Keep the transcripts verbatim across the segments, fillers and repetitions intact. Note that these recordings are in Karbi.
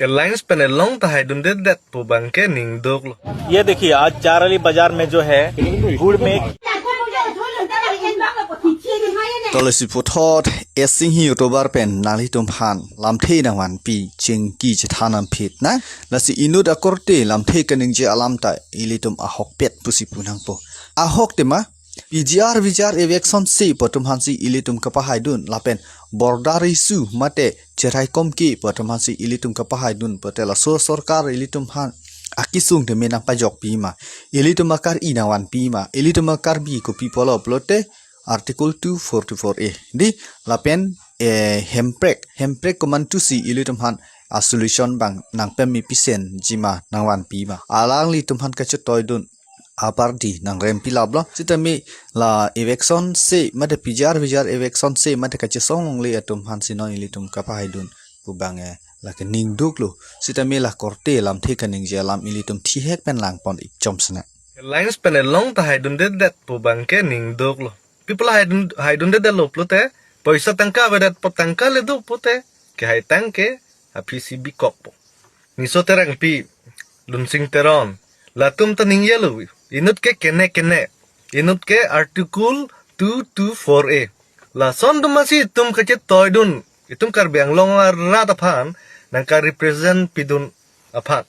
Alliance pen along ta haidundedet pu abangke ningduklo. ये देखिए, आज चार अली बाजार में जो है गुड़ में Tolesi puthot, Esinghi October pen nanglitum aphan lamthe nangvanpi chingki chethan amphi nang. Lasi inut akorte lamthe kaningje alam ta ilitum ahokpet pusi pu nangpo. Ahok tema, P G R V G R eviction se pu atum aphansi ilitum kapahaidun lapen border issue mate cheraikomke pu atum aphansi ilitum kapahaidun pute laso sorkar ilitum aphan akesung tame nangpajokpi ma, ilitum akar-i nangvanpi ma, ilitum akarbi kopi pulo pulote Article two forty-four A. Di lapen, eh, Hemprek, Hemprek komantusi ilitum aphan a-solution abang nangpemmi pisen jima nangvanpi ma. Alanglitum aphan kachetoidun apardi nangrempi laplo. Sitame la eviction se mate P G R V G R eviction se mate kachesong longle atum aphansi non ilitum kapahaidun pu abang, eh, lake ningduklo. Sitame la korte lamthe kaningje alam ilitum thihek pen langpon-ik chomsena. Alliance pen along ta haidundedet pu abangke ningduklo. Pi pu la haidun, haidundedetlo pulote, poisa tangka avedet pu tangka le do pute, kehaitang ke aphi si bikokpo. Niso Terangpi, Lunsing Teron, latum ta ningjelo, inut ke kene kene, inut ke Article two two four A. Lason atum masi itum kachetoidun, itum Karbi Anglong arat aphan nangka-represent pidun aphan.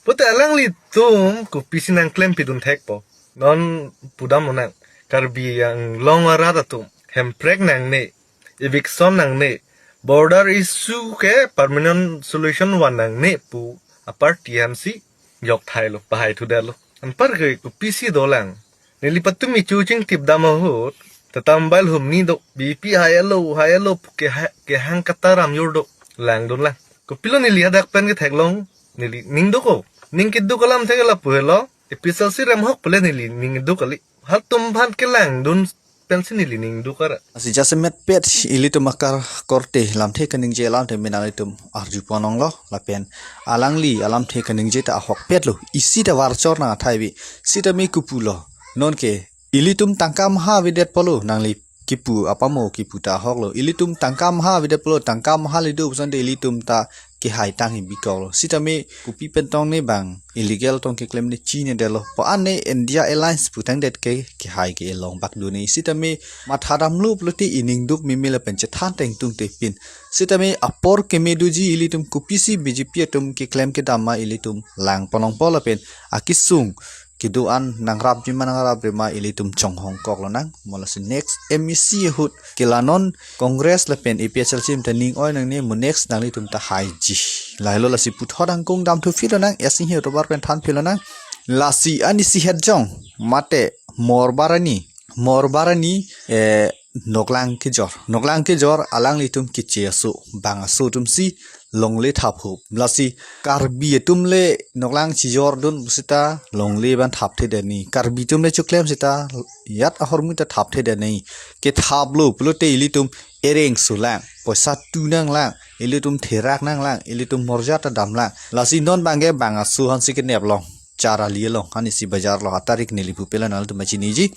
Pute alanglitum kopisi nangklempidun thekpo. Non pudam unang, Karbi Anglong arat atum Hemprek nangne, eviction nangne, border issue ke permanent solution van nangne pu aparti aphansi jokthailo, pahaithudetlo. Anparke kopisi dolang. Neli patumi chuching tipdam ahut, tatam bail humni do, B P hai alo, hai alo, ke ha-, kehang kataram jor do, langdunlang. Kopilo neli hadak pen ketheklong, neli ningduk o. Ning keduk alam thek lapu helo, A P H L C remhok pule neli ningduk kali. Halatum aphan kelangdun pensi neli ningduk ara. Lasi jasemet pet ilitum akar korte lamthe kaningje alam tame nanglitum arjupon longlo lapen alangli alamthe kaningje ta ahokpetlo. Isi ta varchor nang athaibi. Sitame kopulo. Nonke ilitum tangka maha avedet pulo nangli kipu apamo kipu ta ahoklo. Ilitum tangka maha avedet pulo, tangka maha le do pusonte ilitum ta kehaitang hi bikoklo. Sitame kopi pen tong ne bang illegal tong keklem ne chinedetlo. Pu an ne India Alliance pu tangdet ke kehai ke elong bak dun ne. Sitame mathadamlo pulote iningduk meme lapen chethan tengtung te pin. Sitame apor keme doji ilitum kopisi B J P atum keklem kedam ma ilitum langpon longpo lapen akesung kedo-an nangrapji ma nangrapre ma ilitum chonghong koklonang. Mo lasi next M A C ahut ke la non Congress lapen A P H L C ta ning oi nangne, mo next nanglitum ta haiji. Lahelo lasi puthot angkung damthu philonang, Esinghi October pen than philonang. Lasi ani si hetjong mate Morbarani, Morbarani, eh, noklang kejor. Noklang kejor alanglitum keche aso, bang aso atumsi longle thaphup. Lasi Karbi atum le noklang chijordun pusita longle ban thapthedet ni. Karbi atum le choklem sita jat ahormu ta thapthedet ni. Kethaplo pulote ilitum ereng sulang, poisa tu nanglang, ilitum therak nanglang, ilitum morja ta damlang. Lasi non bangke bang aso aphansi kenep long. Char ali along, ani si bajar lo, atarik neli pupela nangtum chiniji.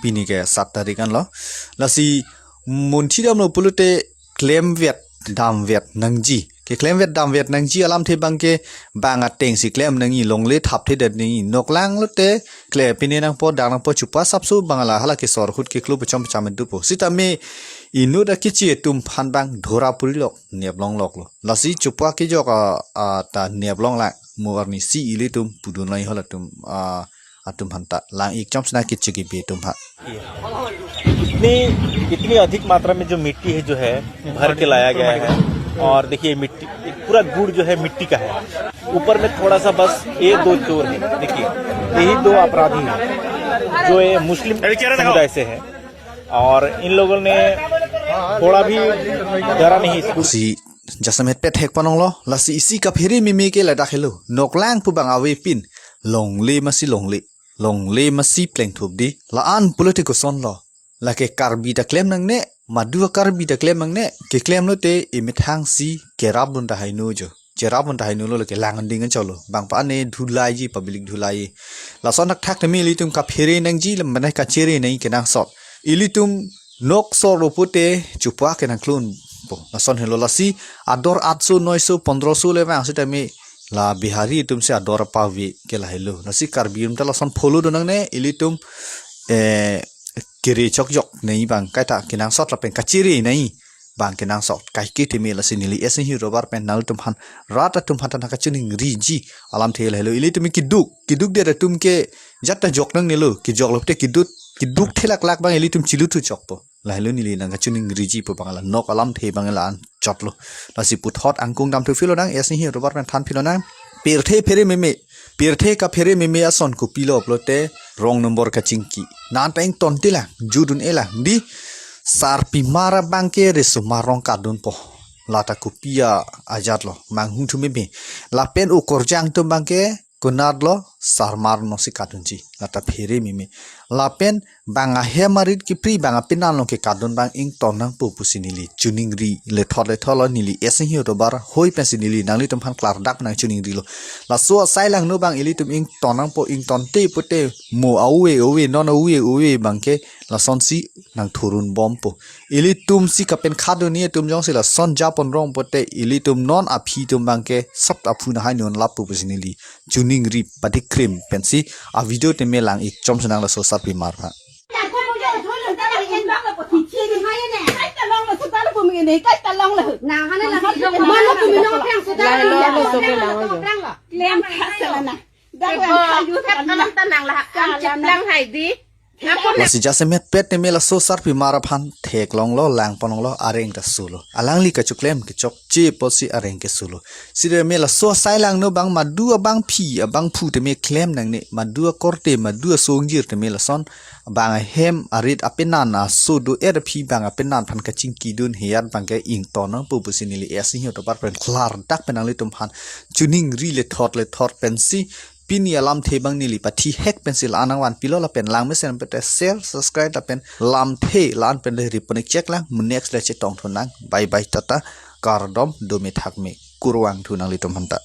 Pini ke sat tarik anlo. Lasi munthidamlo pulote klemvet damvet nangji. Keklemvet damvet nangji alamthe bangke bang atengsi klem nangji, longle thapthedet nangji. Noklang lote kle pine nangpo, dang nangpo, chupa sapso bang ala hala kesor ahut keklo pachom pacham dupo. Sitame inut akeche atum aphan bang dhora purilok, nep longloklo. Lasi chupa kejok a, a, ta nep longlang. Mo arnisi ilitum pudun lai halatum, a, atum aphan ta lang-ik chomsena keche kebi atum aphan. इतनी, इतनी अधिक मात्रा में जो मिट्टी है, जो है, भर के लाया गया है। और देखिए, मिट्टी, पूरा गुड़ जो है, मिट्टी का है। ऊपर में थोड़ा सा बस ये दो चोर है, देखिए, यही दो अपराधी हैं, जो ये मुस्लिम समुदाय से है। और इन लोगों ने थोड़ा भी डरा नहीं इसको। Si jasemet pet hek panonglo, lasi isi kaphere meme ke ladak helo. Noklang pu bang avepin, longle masi longle, longle masi plengthupdi. La-an pulote kosonlo. Lake Karbi ta klem nangne, madu Karbi ta klem nangne, keklem lote imethang si kerap dun ta haino jo. Cherap dun ta haino lo, lake lang ding cholo. Bang pa ne dhulaiji, public dhulai. Lason thakthak tame ilitum kaphere nangji, lam mane kachere nangji kenangsot. Ilitum nok sor lo pute chupa kenangklun. po. Lason helo, lasi ador atso, noiso, pondroso le vang sitame la Bihari atum si ador apave ke lahelo. Lasi Karbi atum ta lason follow do nangne, ilitum, eh, kere chokjok nei bang kaita kenangsot lapen kachere nei bang kenangsot kaike teme, lasi neli S N Hiu Tovar pen nanglitum aphan, rat atum aphan ta nangkachiningriji alamthe lahelo. Ilitum keduk, keduk det atum ke jat ta jok nangnelo, kejoklo te keduk, keduk thelaklak bang ilitum chilu thu chokpo. Lahelo neli nangkachiningriji pu bang la nok alamthe bang la-an chotlo. Lasi puthot angkung dam thu philo nang, S N Hiu Tovar pen than philo nang. Pirthe phere meme, pirthe kaphere meme ason kopilo pulote wrong number kachingki. Nanta ingtonte lang, judun-e lang. Dei, sarpimar abang ke risomar along kadunpo. Lata kopi ajat lo, manghumthu meme. Lapen okorjang atum abang ke konatlo, sarmar alongsi kadunji. Lata phere meme. Lapen bang ahem arit kepri, bang apenan along kekadun abang ington nangpo pusi neli chiningri, lethot lethotlo, neli S N Hiu Tovar hoi pensi neli nanglitum aphan klardak nangchiningrilo. Laso asai langno abang ilitum ington nangpo, ingtonte pute mo ave ave, non ave ave abang ke lasonsi nangthurun bompo. Ilitum si kapen khaduni atum jongsi lason japon rong pute ilitum non aphi atum abang ke sap aphu nahai non lappo pusi neli chiningri padikrem pensi avideo teme lang-ik chomsi nang laso sarpimar aphan. Lasi jasemet pet teme laso sarpimar aphan theklonglo, langponlonglo, areng ta sulo. Alangli kachoklem kechokche apotsi areng kesulo. Sitame laso asai langno abang madu abangpi abangphu teme klem nangne, madu akorte, madu asongjir teme lason bang ahem arit apenan aso do-er aphi bang apenan aphan kachingkidun heyat abang ke ington nangpo pusi neli S N Hiu Tovar pen klardak pen nanglitum aphan chiningri lethot lethot pensi pini alamthe abang neli pathihek pensi la-an nangvanpilo, lapen langmesen pute share, subscribe lapen lamthe la-an pen le ripon-ik chek lang, mo next le chetong thu nang. Bye bye, tata, kardom, dome thakme, kurvangthu nanglitum aphanta.